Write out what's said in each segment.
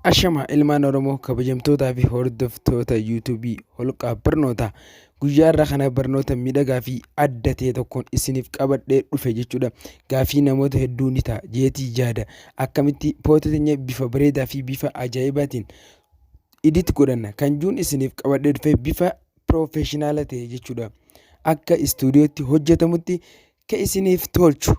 Ashama ilmaan Oromoo kabajamtootaa fi hordoftoota yuutuubii Holqaa Barnootaa, guyyaa irraa kana barnoota miidhagaa fi adda ta'e tokkoon isiniif qabadhee dhufe jechuudha. Gaaffii namoota hedduu ni ta'a jeetii yaada. Akkamitti photo teenya bifa bareedaa fi bifa ajaa'ibaatiin edit godhanna kan juun isiniif qabadhee dhufe, bifa professional ta'e jechuudha. Akka istuudiyootti hojjetamutti ka isiniif tolchu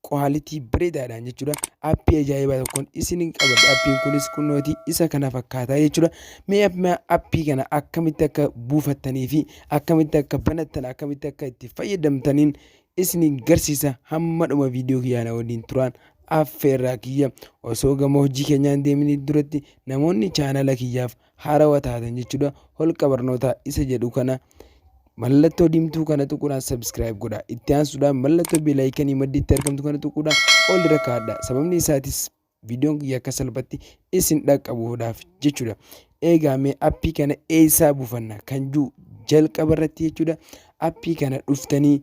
quality bareedaadhaan jechuudha. Aappii ajaa'ibaa tokkoon isin qabadhe. Aappiin kunis kunnootii isa kana fakkaataa jechuudha. Mee amma aappii kana akkamitti akka buufattanii fi akkamitti akka banattan, akkamitti akka itti fayyadamtaniin isin garsiisa. Hamma dhuma viidiyoo kiyyaana waliin turaan affeerraa kiyya. Osoo gama hojii keenyaan deemanii duratti, namoonni chaanala kiyyaaf haarawaa taatan jechuudha, Holqa Barnootaa isa jedhu kana mallattoo diimtuu kana tuquudhaan subscribe godha. Itti aansuudhaan mallattoo bell iconii maddiitti argamtu kana tuquudhaan ol irra kaa'adha. Sababni isaatis viidiyoon kiyya akka salphatti isin dhaqqabuudhaaf jechuudha. Eegaa mee appii kana eessaa buufanna kan jiru jalqaba irratti jechuudha. Appii kana dhuftanii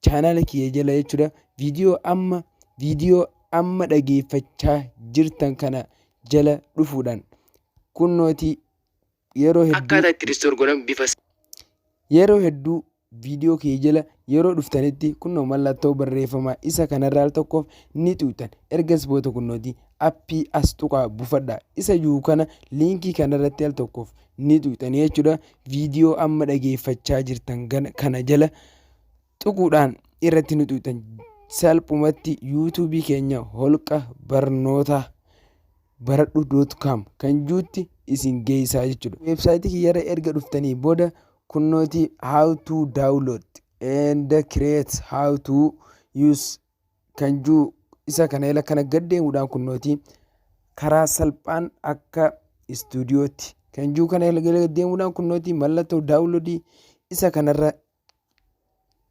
chaanaala kiyya jala jechuudha. Viidiyoo amma dhageeffachaa jirtan kana jala dhufuudhaan kunnootii yeroo hedduu akkaataa itti restore godhan bifa yeroo hedduu viidiyoo kiyya jala yeroo dhuftanitti kunnoo mallattoo barreeffamaa isa kanarraa al tokkoof ni tuqxan. Ergas booda kunnootii appii as tuqaa buufadha isa jiru kana liinkii kanarratti al tokkoof ni tuqxanii jechuudha. Viidiyoo amma dhageeffachaa jirtan kana jala tuquudhaan irratti ni tuqxan. Salphumatti yuutuubii keenya Holqa Barnoota Baradhu.com kan juutti isin geessaa jechuudha. Weebsaayitii kiyyarra erga dhuftanii booda kunnootii how to download and create, how to use kan juu isa kana jala kana gad deemuudhaan kunnootii karaa salphaan akka istuudiyootti kan juu kana jala gad deemuudhaan kunnootii mallattoo downloadii isa kanarra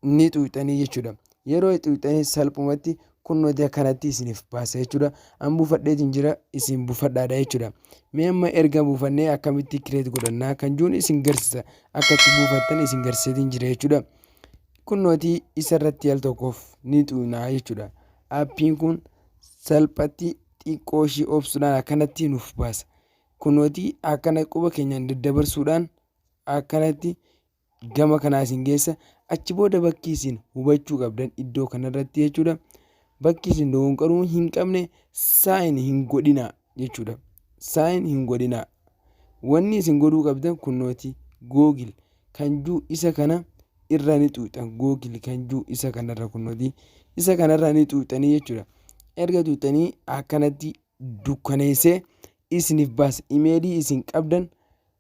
ni xuuxanii jechuudha. Yeroo xuuxanii salphumatti kunnootii akkanatti isiniif baasa jechuudha. An buufadheetiin jira, isin buufadhaadha jechuudha. Mee amma erga buufannee akkamitti create godhannaa kan juun isin garsiisa. Akka itti buufattan isin garsiiseetiin jira jechuudha. Kunnootii isa irratti al tokkoof ni xuunaa jechuudha. Aappiin kun salphatti xiqqoo ishii obsuudhaan akkanatti nuuf baasa. Kunnootii akkana quba keenyaan daddabarsuudhaan akkanatti gama kanaa isin geessa. Achi booda bakki isin hubachuu qabdan iddoo kanarratti jechuudha. Bakki isin dogonqoruu hin qabne, sign hin godhinaa jechuudha. Sign hin godhinaa. Wanni isin godhuu qabdan kunnooti Google kan juu isa kana irra ni xuuxan. Google kan juu isa kanarra kunnooti isa kanarra ni xuuxanii jechuudha. Erga xuuxanii akkanatti dukkaneessee isiniif baasa. Imeelii isin qabdan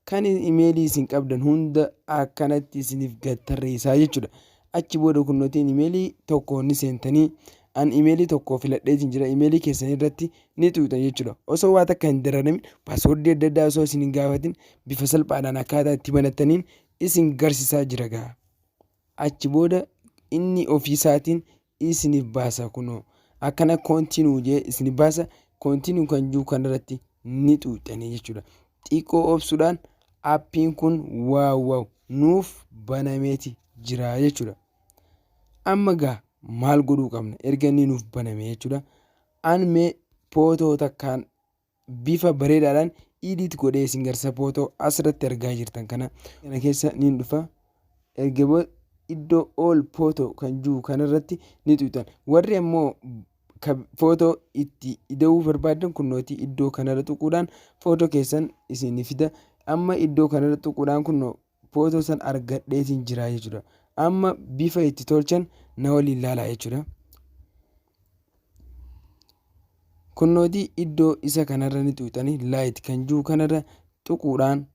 kan imeelii isin qabdan hunda akkanatti isiniif gad tarreessaa jechuudha. Achi booda kunnootiin imeelii tokko ni seentanii, an imeelii tokko filadheetiin jira, imeelii keessan irratti ni xuuxan jechuudha. Osoo waa takka hin dararamin, passwordii adda addaa osoo isin hin gaafatin, bifa salphaadhaan akkaataa itti banattaniin isin garsiisaa jira gaa. Achi booda inni ofiisaatiin isiniif baasa. Kunoo akkana continue jee isiniif baasa. Continue kan jiru kanarratti ni xuuxanii jechuudha. Xiqqoo obsuudhaan aappiin kun wow wow nuuf banameeti jira jechuudha. Amma gaa maal godhuu qabna erga inni nuuf baname jechuudha? An mee photo takkaan bifa bareedaadhaan edit godhee isin garsiisa. Photo asirratti argaa jirtan kana keessa niin dhufa. Erga booda iddoo all photo kan jiru kanarratti ni xuuxan. Warri ammoo photo itti ida'uu barbaadan kunnootii iddoo kanarra tuquudhaan photo keessan isin fida. Amma iddoo kanarra tuquudhaan kunnoo photo san argadheetiin jira jechuudha. Amma bifa itti tolchan na waliin ilaalaa jechuudha. Kunnootii iddoo isa kanarra ni xuuxanii, light kan jiru kanarra tuquudhaan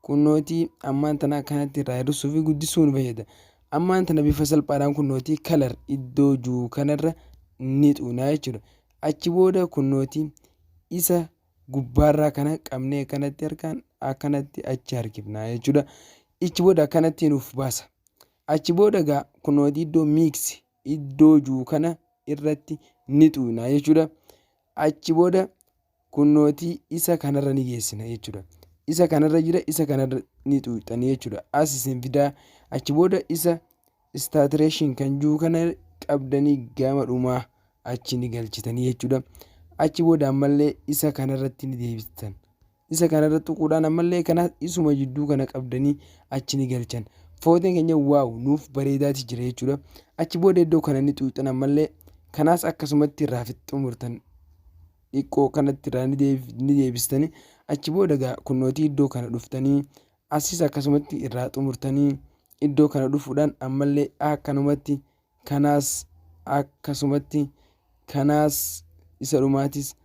kunnootii ammaan tana akkanatti irraa hir'isuu fi guddisuu nu fayyada. Ammaan tana bifa salphaadhaan kunnootii color iddoo jiru kanarra ni xuunaa jechuudha. Achi booda kunnootii isa gubbaarraa kana qabnee akkanatti harkaan akkanatti achi harkifnaa jechuudha. Achi booda akkanatti nuuf baasa. Achi booda gaa kunnootii iddoo mix iddoo jiru kana irratti ni xuunaa jechuudha. Achi booda kunnootii isa kanarra ni geessina jechuudha. Isa kanarra jira, isa kanarra ni xuuxanii jechuudha. As isin fidaa. Achi booda isa saturation kan jiru kana qabdanii gama dhumaa achi ni galchitanii jechuudha. Achi booda ammallee isa kanarratti ni deebistan. Isa kanarra tuquudhaan ammallee kana isuma jidduu kana qabdanii achi ni galchan. Footeen keenya wow nuuf bareedaati jira jechuudha. Achi booda iddoo kana ni xuuxxan ammallee kanaas akkasumatti irraa xumurtan. Dhiqqoo kanatti irraa ni deebistani. Achi booda gaa kunnootii iddoo kana dhuftanii asis akkasumatti irraa xumurtanii iddoo kana dhufuudhaan ammallee akkanumatti kanaas akkasumatti kanaas isa dhumaatis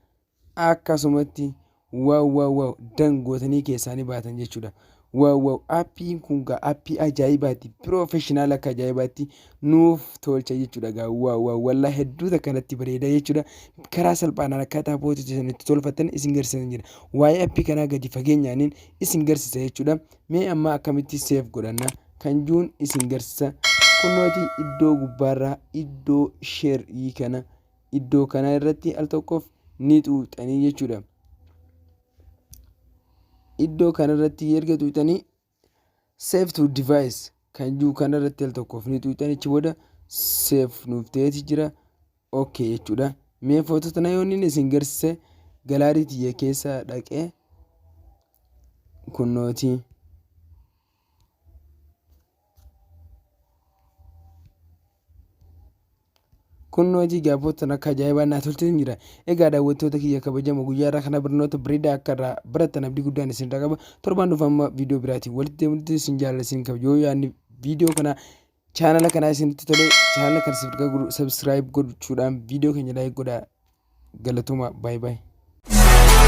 akkasumatti wow wow wow dan gootanii keessaa ni baatan jechuudha. Wow wow appiin kun gaa appii ajaa'ibaati professional akka ajaa'ibaatti nuuf tolcha jechuudha gaa wow wow wallaa hedduu takka natti bareeda jechuudha. Karaa salphaadhaan akkaataa photo isin itti tolfattan isin garsiisan jira. Waa'ee appii kanaa gadi fageenyaaniin isin garsiisa jechuudha. Mee amma akkamitti save godhanna kan juun isin garsiisa. Kunnooti iddoo gubbaarraa iddoo share kana iddoo kana irratti al tokkoof ni xuuxanii jechuudha. Iddoo kana irratti erga xuuxanii save to device kan jiru kana irratti al tokkoof ni xuuxanii achi booda save nuuf ta'eeti jira. Okay jechuudha. Mee footoo tana yoo inni isin garsiise gallery tiyya keessa dhaqee kunnooti. Kunnooti egaa footoon akka ajaa'ibaa naa tolchee jira. Egaa daawwattoota kiyya kabajamoo guyyaa irraa kana barnoota bareedaa akka irraa barattan abdii guddaan isin irraa qaba. Torbaan dhufu amma viidiyoo biraatiin walitti deemuutti isin jaalala isin kabaja. Yoo yaadni viidiyoo kana chaanala kanaa isinitti tole chaanala kana subscribe gochuudhaan viidiyoo keenya like godhaa. Galatooma baay'ee baay'ee.